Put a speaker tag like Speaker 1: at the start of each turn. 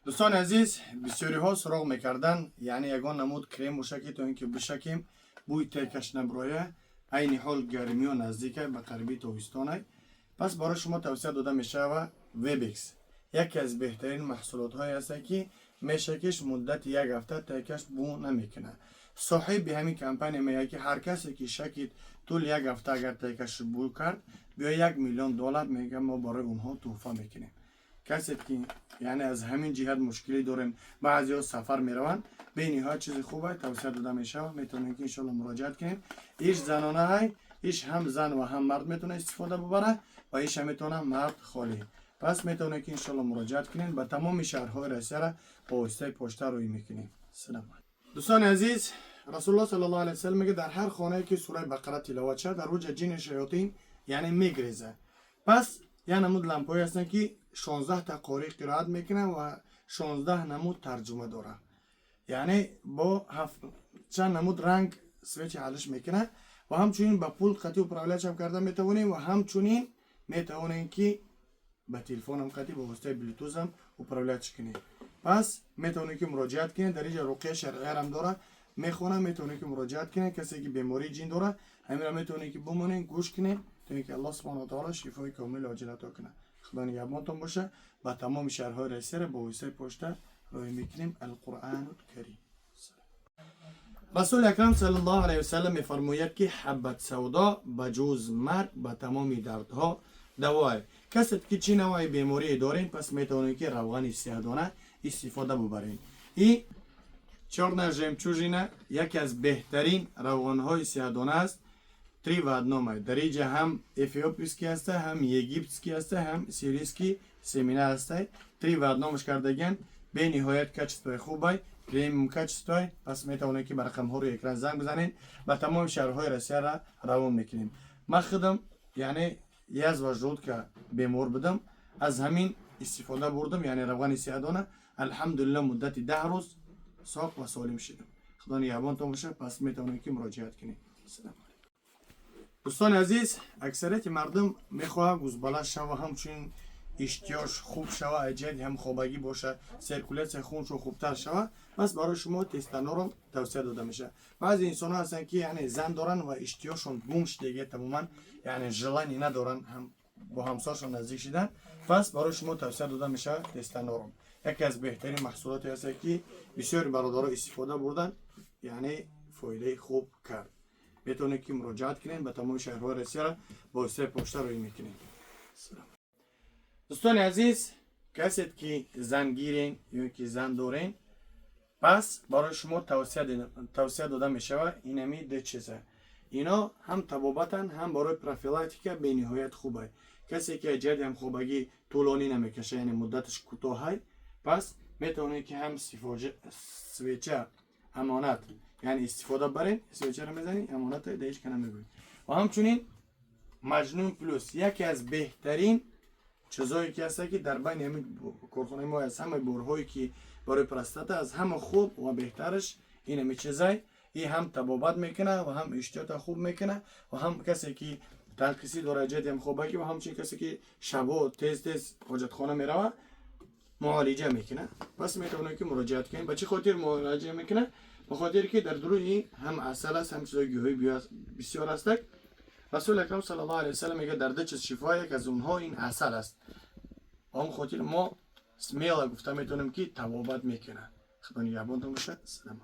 Speaker 1: Дӯстони азиз, бисёриҳо суроғ мекарданд, яъне ягон намуд крем боша, ки то ин ки бишакем, бӯи текаш наброя. Айни ҳол гармиё наздикай, ба қариби тобистонай. Пас барои шумо тавсия дода мешава Вебекс. Яке аз беҳтарин маҳсулотҳое аст, ки мешакиш, муддати як ҳафта текаш бӯ намекунад. Соҳиби ҳамин компания мегӯяд, ки ҳар касе ки шакид, тӯли як ҳафта агар текаш бӯ кард, биё, 1 миллион доллар, мега, мо барои онҳо тӯҳфа мекунем. Касе ки, яъне, аз ҳамин ҷиҳат мушкилӣ дорем, баъзеҳо сафар мераванд, бениҳоят чизи хубе тавсия дода мешавад. Метавонем, ки иншоалло муроҷиат кунем. Иш занонаҳай, иш ҳам зан ва ҳам мард метавона истифода бубарад ва иша метавона мард холӣ. Пас метавонем, ки иншоалло муроҷиат кунем. Ба тамоми шаҳрҳои Россияра бо воситаи почта рӯй мекунем. Салом. Дӯстони азиз, Расулуллоҳ саллаллоҳу алайҳи васаллам мегӯяд: дар ҳар хонае ки сураи Бақара тиловат шавад, дар рӯҷа ҷини шаётин, яъне, мегрезад. Пас як намуд лампаҳое ҳастанд, ки 16 та қорӣ қироат мекунанд ва 16 намуд тарҷума дорад, яъне бо чанд намуд ранг свечи ҳалиш мекунад. Ва ҳамчунин ба пулт қатъи управлять ам карда метавонем ва ҳамчунин метавонем, ки ба телефонам қатъи ба воситаи блютузам управлять кунем. Пас метавонем, ки муроҷиат кунем. Дар инҷа руқияи шаръиярам дора, мехонам. Метавонем, ки муроҷиат кунем. Касе ки бемории ҷин дора, ҳаминро метавонем, ки бимонем, гӯш кунем, то ин ки Аллоҳ субҳана таоло шифои комили оҷил ато кунад. Худо нигаҳбонтон боша. Ба тамоми шаҳрҳои Россияра бо воситаи почта роҳӣ мекунем. Алқуръану карим. Расули акрам саллаллоҳу алайҳи васаллам мефармояд, ки ҳаббат савдо ба ҷуз марг ба тамоми дардҳо давое. Касе ки чӣ навъи беморие дорем, пас метавонем, ки равғани сиҳдона истифода бубарем. И чёрная жемчужина яке аз беҳтарин равғанҳои сиҳдона аст. Три в одном. Дар инҷа ҳам эфиопийский ҳаста, ҳам египетский ҳаста, ҳам сирийский семена ҳаста. Три в одном ш кардагиан. Бениҳоят качество и хубай, премиум качество й. Пас метавонед, ки ба рақамҳо рӯи экран занг бизанед. Ба тамоми шаҳрҳои Россияра равон мекунем. Ман худам, яъне, язва желудка бемор будам, аз ҳамин истифода бурдам, яъне равғани сиҳдона. Алҳамдулилла, муддати 10 рӯз соқ ва солим шудам. Худо нигаҳбонтон боша. Пас метавонед, ки муроҷиат кунед. Салом. Дӯстони азиз, аксарияти мардум мехоҳад гузбала шава, ҳамчунин иштиёш хуб шава, аз ҷиҳати ҳамхобагӣ боша, циркуляция хуншо хубтар шава. Пас барои шумо Тестанором тавсия дода мешавад. Баъзе инсонҳо ҳастанд, ки, яъне, зан доранд ва иштиёшон гум шудагия, тамоман, яъне, желание надоранд ҳам бо ҳамсаршон наздик шидан. Пас барои шумо тавсия дода мешавад Тестанором. Яке аз беҳтарин маҳсулоте ҳаст, ки бисёри бародаро истифода бурданд, яъне фоидаи хуб кард. Метавонед, ки муроҷиат кунед. Ба тамоми шаҳрҳои Россияра бо воситаи почта рӯй мекунем. Дӯстони азиз, касед ки зангирен ё ки зан дорен, пас барои шумо тавсия дода мешавад инами ду чиза. Ино ҳам табобатанд, ҳам барои профилактика бениҳоят хубай. Касе ки аз ҷиҳати ҳамхобагӣ тӯлонӣ намекаша, яъне муддаташ кӯтоҳай, пас метавонед, ки ҳам свеча амонат, яъне, истифода барен. Свеча ро мезанӣ, амоната да ҳеҷ ка намегӯӣ. Ва ҳамчунин Маҷнун Плюс яке аз беҳтарин чизое ки ҳаста, ки дар байни ҳамин корхонаи мо аз ҳамаи борҳое, ки барои простата, аз ҳама хуб ва беҳтараш ин ҳами чизай. И ҳам табобат мекунад ва ҳам иштиёта хуб мекунад ва ҳам касе ки танқисӣ дорад ҷиҳати ҳамхобагӣ ва ҳамчунин касе ки шабо тез тез ҳоҷатхона меравад, муолиҷа мекунад. Пас метавонед, ки муроҷиат кунед. Ба чӣ хотир муолиҷа мекунад? Ба хотире ки дар дуруни ҳам асал аст, ҳам чизои гиёҳӣ бисёр ҳастак. Расули акрам саллаллоҳу алайҳи васаллам мегӯяд: дар ду чиз шифо, як аз онҳо ин асал аст. Ба он хотир мо смело гуфта метавонем, ки табобат мекунад. Худо нигаҳбонтон бошад. Салом.